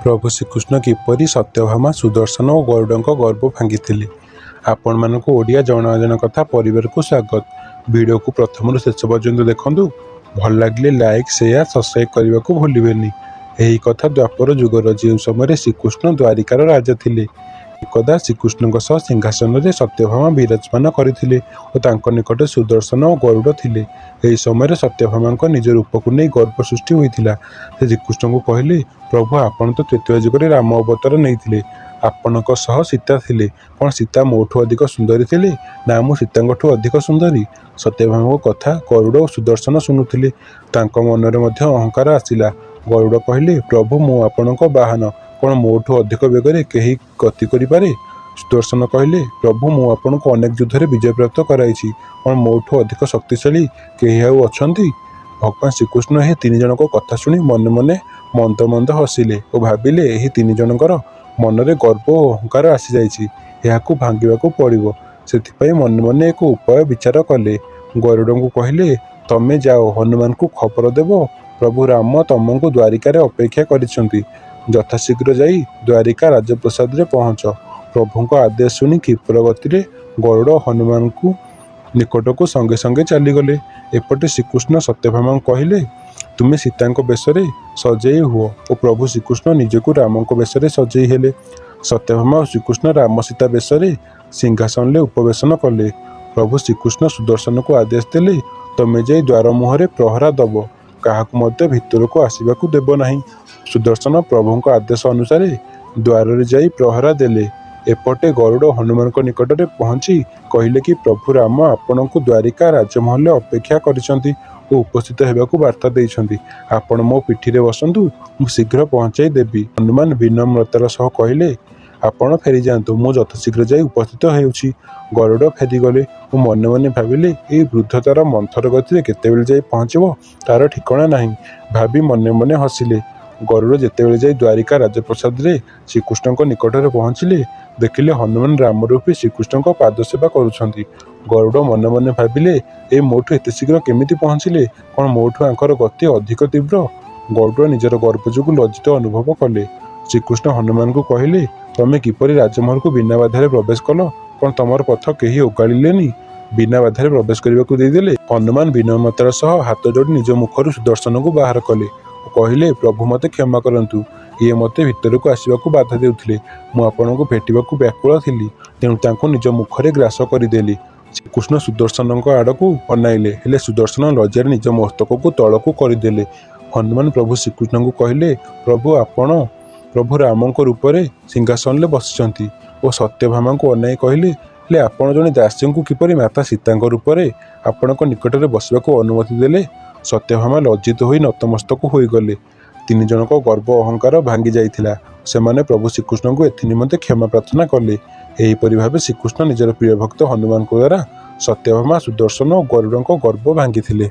ପ୍ରଭୁ ଶ୍ରୀକୃଷ୍ଣ କିପରି ସତ୍ୟଭାମା, ସୁଦର୍ଶନ ଓ ଗରୁଡ଼ଙ୍କ ଗର୍ବ ଭାଙ୍ଗିଥିଲେ। ଆପଣମାନଙ୍କୁ ଓଡ଼ିଆ ଜଣା ଅଜଣା କଥା ପରିବାରକୁ ସ୍ୱାଗତ। ଭିଡ଼ିଓକୁ ପ୍ରଥମରୁ ଶେଷ ପର୍ଯ୍ୟନ୍ତ ଦେଖନ୍ତୁ। ଭଲ ଲାଗିଲେ ଲାଇକ୍, ସେୟାର, ସବସ୍କ୍ରାଇବ୍ କରିବାକୁ ଭୁଲିବେନି। ଏହି କଥା ଦ୍ୱାପର ଯୁଗର, ଯେଉଁ ସମୟରେ ଶ୍ରୀକୃଷ୍ଣ ଦ୍ୱାରିକାର ରାଜା ଥିଲେ। ଏକଦା ଶ୍ରୀକୃଷ୍ଣଙ୍କ ସହ ସିଂହାସନରେ ସତ୍ୟଭାମା ବିରାଜମାନ କରିଥିଲେ ଓ ତାଙ୍କ ନିକଟରେ ସୁଦର୍ଶନ ଓ ଗରୁଡ଼ ଥିଲେ। ଏହି ସମୟରେ ସତ୍ୟଭାମାଙ୍କ ନିଜ ରୂପକୁ ନେଇ ଗର୍ବ ସୃଷ୍ଟି ହୋଇଥିଲା। ସେ ଶ୍ରୀକୃଷ୍ଣଙ୍କୁ କହିଲେ, ପ୍ରଭୁ, ଆପଣ ତ ତ୍ରେତୟା ଯୁଗରେ ରାମ ଅବତାର ନେଇଥିଲେ। ଆପଣଙ୍କ ସହ ସୀତା ଥିଲେ। କ'ଣ ସୀତା ମୋଠୁ ଅଧିକ ସୁନ୍ଦରୀ ଥିଲେ, ନା ମୁଁ ସୀତାଙ୍କଠୁ ଅଧିକ ସୁନ୍ଦରୀ? ସତ୍ୟଭାମାଙ୍କ କଥା ଗରୁଡ଼ ଓ ସୁଦର୍ଶନ ଶୁଣୁଥିଲେ। ତାଙ୍କ ମନରେ ମଧ୍ୟ ଅହଙ୍କାର ଆସିଲା। ଗରୁଡ଼ କହିଲେ, ପ୍ରଭୁ, ମୁଁ ଆପଣଙ୍କ ବାହନ। କ'ଣ ମୋଠୁ ଅଧିକ ବେଗରେ କେହି ଗତି କରିପାରେ? ସୁଦର୍ଶନ କହିଲେ, ପ୍ରଭୁ, ମୁଁ ଆପଣଙ୍କୁ ଅନେକ ଯୁଦ୍ଧରେ ବିଜୟପ୍ରାପ୍ତ କରାଇଛି। କ'ଣ ମୋଠୁ ଅଧିକ ଶକ୍ତିଶାଳୀ କେହି ଆଉ ଅଛନ୍ତି? ଭଗବାନ ଶ୍ରୀକୃଷ୍ଣ ଏହି ତିନି ଜଣଙ୍କ କଥା ଶୁଣି ମନେ ମନେ ମନ୍ଦ ମନ୍ଦ ହସିଲେ ଓ ଭାବିଲେ, ଏହି ତିନି ଜଣଙ୍କର ମନରେ ଗର୍ବ ଓ ଅହଙ୍କାର ଆସିଯାଇଛି। ଏହାକୁ ଭାଙ୍ଗିବାକୁ ପଡ଼ିବ। ସେଥିପାଇଁ ମନେ ମନେ ଏକ ଉପାୟ ବିଚାର କଲେ। ଗରୁଡ଼ଙ୍କୁ କହିଲେ, ତମେ ଯାଅ, ହନୁମାନଙ୍କୁ ଖବର ଦେବ, ପ୍ରଭୁ ରାମ ତମକୁ ଦ୍ୱାରିକାରେ ଅପେକ୍ଷା କରିଛନ୍ତି। ଯଥାଶୀଘ୍ର ଯାଇ ଦ୍ୱାରିକା ରାଜପ୍ରାସାଦରେ ପହଞ୍ଚ। ପ୍ରଭୁଙ୍କ ଆଦେଶ ଶୁଣି କ୍ଷିପ୍ର ଗତିରେ ଗରୁଡ଼ ହନୁମାନଙ୍କୁ ନିକଟକୁ ସଙ୍ଗେ ସଙ୍ଗେ ଚାଲିଗଲେ। ଏପଟେ ଶ୍ରୀକୃଷ୍ଣ ସତ୍ୟଭାମାଙ୍କୁ କହିଲେ, ତୁମେ ସୀତାଙ୍କ ବେଶରେ ସଜେଇ ହୁଅ ଓ ପ୍ରଭୁ ଶ୍ରୀକୃଷ୍ଣ ନିଜକୁ ରାମଙ୍କ ବେଶରେ ସଜେଇ ହେଲେ। ସତ୍ୟଭାମା ଓ ଶ୍ରୀକୃଷ୍ଣ ରାମ ସୀତା ବେଶରେ ସିଂହାସନରେ ଉପବେଶନ କଲେ। ପ୍ରଭୁ ଶ୍ରୀକୃଷ୍ଣ ସୁଦର୍ଶନକୁ ଆଦେଶ ଦେଲେ, ତମେ ଯାଇ ଦ୍ୱାର ମୁହଁରେ ପ୍ରହରା ଦେବ, କାହାକୁ ମଧ୍ୟ ଭିତରକୁ ଆସିବାକୁ ଦେବ ନାହିଁ। ସୁଦର୍ଶନ ପ୍ରଭୁଙ୍କ ଆଦେଶ ଅନୁସାରେ ଦ୍ୱାରରେ ଯାଇ ପ୍ରହରା ଦେଲେ। ଏପଟେ ଗରୁଡ଼ ହନୁମାନଙ୍କ ନିକଟରେ ପହଞ୍ଚି କହିଲେ କି ପ୍ରଭୁ ରାମ ଆପଣଙ୍କୁ ଦ୍ୱାରିକା ରାଜମହଲରେ ଅପେକ୍ଷା କରିଛନ୍ତି ଓ ଉପସ୍ଥିତ ହେବାକୁ ବାର୍ତ୍ତା ଦେଇଛନ୍ତି। ଆପଣ ମୋ ପିଠିରେ ବସନ୍ତୁ, ମୁଁ ଶୀଘ୍ର ପହଞ୍ଚାଇ ଦେବି। ହନୁମାନ ବିନମ୍ରତାର ସହ କହିଲେ, ଆପଣ ଫେରିଯାଆନ୍ତୁ, ମୁଁ ଯଥାଶୀଘ୍ର ଯାଇ ଉପସ୍ଥିତ ହେଉଛି। ଗରୁଡ଼ ଫେରିଗଲେ ଓ ମନେ ମନେ ଭାବିଲେ, ଏହି ବୃଦ୍ଧ ତାର ମନ୍ଥର ଗତିରେ କେତେବେଳେ ଯାଇ ପହଞ୍ଚିବ ତାର ଠିକଣା ନାହିଁ। ଭାବି ମନେ ମନେ ହସିଲେ। ଗରୁଡ଼ ଯେତେବେଳେ ଯାଇ ଦ୍ୱାରିକା ରାଜପ୍ରାସାଦରେ ଶ୍ରୀକୃଷ୍ଣଙ୍କ ନିକଟରେ ପହଞ୍ଚିଲେ, ଦେଖିଲେ ହନୁମାନ ରାମରୂପୀ ଶ୍ରୀକୃଷ୍ଣଙ୍କ ପାଦସେବା କରୁଛନ୍ତି। ଗରୁଡ଼ ମନେ ମନେ ଭାବିଲେ, ଏ ମୋଠୁ ଏତେ ଶୀଘ୍ର କେମିତି ପହଞ୍ଚିଲେ? କ'ଣ ମୋଠୁ ୟାଙ୍କର ଗତି ଅଧିକ ତୀବ୍ର? ଗରୁଡ଼ ନିଜର ଗର୍ବ ଯୋଗୁଁ ଲଜ୍ଜିତ ଅନୁଭବ କଲେ। ଶ୍ରୀକୃଷ୍ଣ ହନୁମାନଙ୍କୁ କହିଲେ, ତମେ କିପରି ରାଜମହଲକୁ ବିନା ବାଧାରେ ପ୍ରବେଶ କଲ? କ'ଣ ତମର ପଥ କେହି ଓଗାଳିଲେନି? ବିନା ବାଧାରେ ପ୍ରବେଶ କରିବାକୁ ଦେଇଦେଲେ? ହନୁମାନ ବିନମ୍ରତାର ସହ ହାତ ଯୋଡ଼ି ନିଜ ମୁଖରୁ ସୁଦର୍ଶନକୁ ବାହାର କଲେ ଓ କହିଲେ, ପ୍ରଭୁ, ମୋତେ କ୍ଷମା କରନ୍ତୁ। ଇଏ ମୋତେ ଭିତରକୁ ଆସିବାକୁ ବାଧା ଦେଉଥିଲେ। ମୁଁ ଆପଣଙ୍କୁ ଭେଟିବାକୁ ବ୍ୟାକୁଳ ଥିଲି, ତେଣୁ ତାଙ୍କୁ ନିଜ ମୁଖରେ ଗ୍ରାସ କରିଦେଲି। ଶ୍ରୀକୃଷ୍ଣ ସୁଦର୍ଶନଙ୍କ ଆଡ଼କୁ ଅନାଇଲେ, ହେଲେ ସୁଦର୍ଶନ ଲଜ୍ଜାରେ ନିଜ ମସ୍ତକକୁ ତଳକୁ କରିଦେଲେ। ହନୁମାନ ପ୍ରଭୁ ଶ୍ରୀକୃଷ୍ଣଙ୍କୁ କହିଲେ, ପ୍ରଭୁ, ଆପଣ ପ୍ରଭୁ ରାମଙ୍କ ରୂପରେ ସିଂହାସନରେ ବସିଛନ୍ତି ଓ ସତ୍ୟଭାମାଙ୍କୁ ଅନାଇ କହିଲେ, ହେଲେ ଆପଣ ଜଣେ ଦାସୀଙ୍କୁ କିପରି ମାତା ସୀତାଙ୍କ ରୂପରେ ଆପଣଙ୍କ ନିକଟରେ ବସିବାକୁ ଅନୁମତି ଦେଲେ? ସତ୍ୟଭାମା ଲଜ୍ଜିତ ହୋଇ ନତମସ୍ତକ ହୋଇଗଲେ। ତିନି ଜଣଙ୍କ ଗର୍ବ ଅହଙ୍କାର ଭାଙ୍ଗି ଯାଇଥିଲା। ସେମାନେ ପ୍ରଭୁ ଶ୍ରୀକୃଷ୍ଣଙ୍କୁ ଏଥି ନିମନ୍ତେ କ୍ଷମା ପ୍ରାର୍ଥନା କଲେ। ଏହିପରି ଭାବେ ଶ୍ରୀକୃଷ୍ଣ ନିଜର ପ୍ରିୟ ଭକ୍ତ ହନୁମାନଙ୍କ ଦ୍ୱାରା ସତ୍ୟଭାମା, ସୁଦର୍ଶନ ଓ ଗରୁଡ଼ଙ୍କ ଗର୍ବ ଭାଙ୍ଗିଥିଲେ।